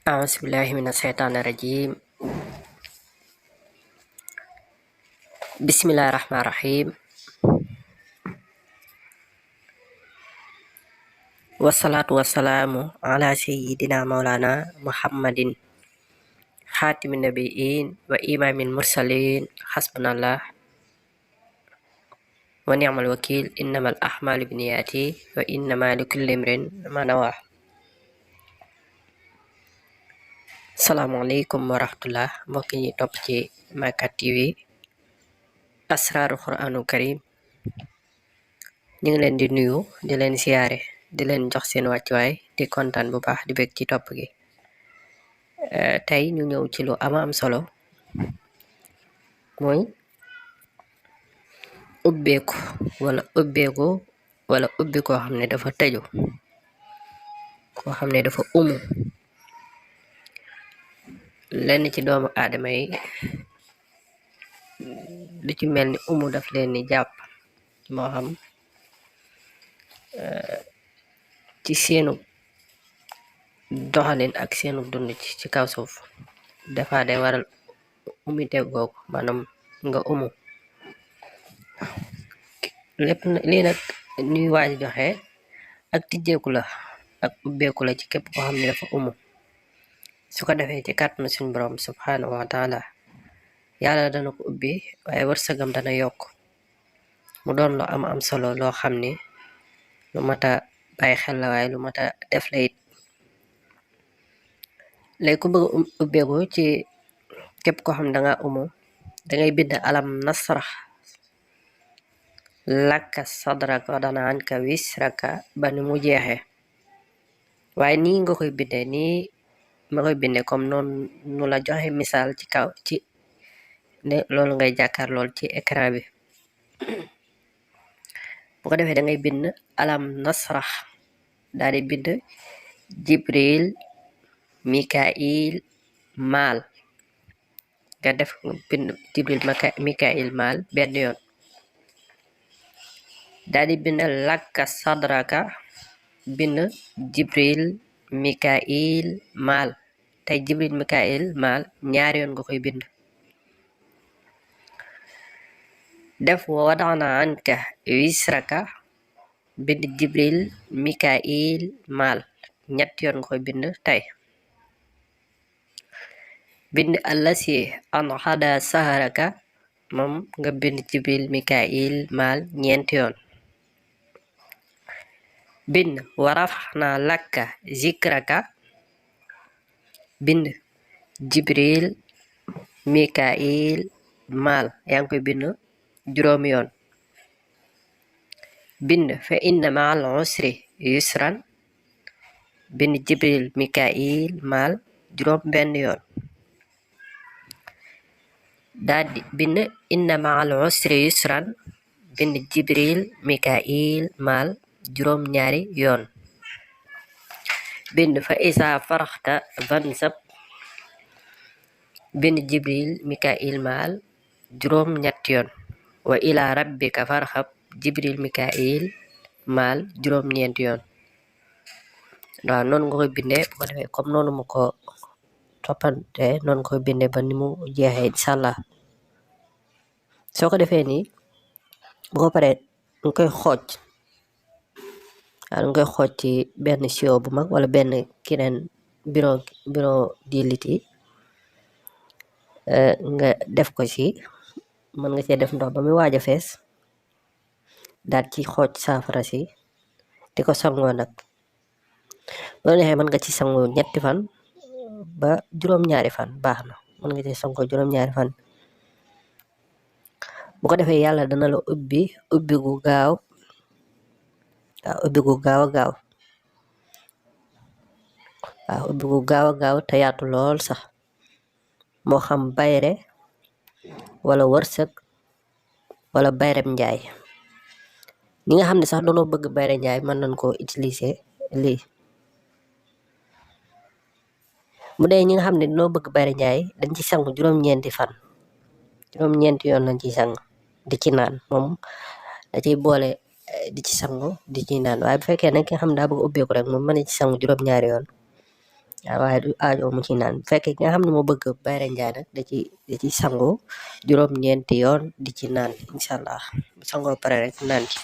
أعوذ بالله من الشيطان الرجيم بسم الله الرحمن الرحيم والصلاة والسلام على سيدنا مولانا محمد خاتم النبيين وإمام المرسلين حسبنا الله ونعم الوكيل إنما الأعمال بالنيات وإنما لكل امرئ ما نوى salaamaaleykum wa rahmatullah mbokk yi topp ci Makar TV asraaru Qur'aanu Karim ñu ngi leen di nuyu di leen siyaare di leen jox seen wàccuwaay di kontaan bu baax di bég ci topp gi tey ñu ñëw ci lu am solo mooy ubbeeku wala ubbi koo xam ne dafa tëju koo xam ne dafa lenn ci doomu aadama yi lu ci mel ni daf leen ni jàpp moo xam ci seenu doxalin ak seenu dund ci kaw suuf dafa day waral umite googu maanaam nga lépp lii nag ñuy waaj joxe ak tijjeeku la ak ubbeeku la ci képp koo xam ne dafa su ko defee ci kàttanu suñu borom subhanahu wa taala yàlla dana ko ubbi waaye wërsëgam dana yokk mu doon lu am solo loo xam ni lu mata bàyyi xel la waaye lu mata def la it léegi ku bëgg ubbeeku ci képp koo xam danga dangay bind alam nasrah laka sadraka wa wada'na anka wisraka ba ni mu jeexee waaye nii nga koy bindee nii ma koy bindee comme noonu la joxe misaal ci kaw ci ne loolu ngay jàkkaar lool ci écran bi bu ko defee da ngay bind alam nasrah daal di bind jibril mikail maal nga def bind jibril mikail maal benn yoon daal di bind lakka sadraka bind jibril mikail maal tey jibril mikail maal ñaari yoon nga koy bind def wa wada'na anka wisraka bind jibril mikail maal ñetti yoon nga koy bind tey bind allasi anqada sahraka moom nga bind jibril mikail maal ñeenti yoon bind wa rafa'na laka zikraka bind jibril mikail maal yaa ngi koy bind juróomi yoon bind fa inna ma'al usri yusran bind jibril mikail maal juróom benn yoon daldi bind inna ma'al usri yusran bind jibril mikail maal juróom ñaari yoon bind fa isa faraxta fansab bind jibril mikail maal juróom ñetti yoon wa ila rabbika farxab jibril mikail maal juróom ñeenti yoon waaw noonu nga koy bindee bu ko defee comme noonu mu ko toppante noonu nga koy bindee ba ni mu jeexee inshallah soo ko defee nii bu ko paree nga koy xooj nga koy xooj ci benn siwo bu mag wala benn keneen bidon 10 litres nga def ko ci mën nga cee def ndox ba muy waaj a fees daal ci xooj saafara si di ko sangoo nag boo neexee mën nga ci sangoo 3 fan ba juróom-ñaari fan baax na mën nga ci sangoo juróom-ñaari fan bu ko defee yàlla dana la ubbi gu gaaw ubbi gu gaaw a gaaw ubbi gu gaaw a gaaw te yaatu lool sax moo xam bayre wala wërsëg wala bayrem njaay ñi nga xam ne sax doonoo bëgg bayre njaay mën nañ koo utiliser lii mu dee ñi nga xam ne dañoo bëgg bayre njaay dañ ci sangu juróom-ñeenti fan juróom-ñeenti yoon lañ ci sang di ci naan moom da ciy boole di ci sangu di ci naan waaye bu fekkee nag ki nga xam ne daa bëgg ubbeeku rek moom mën na ci sangu juróom-ñaari yoon waaye du aajo mu ci naan bu fekkee ki nga xam ne moo bëgg bayre njaay nag da ci sangu juróom-ñeenti yoon di ci naan incha allah bu sangoo pare rek naan ci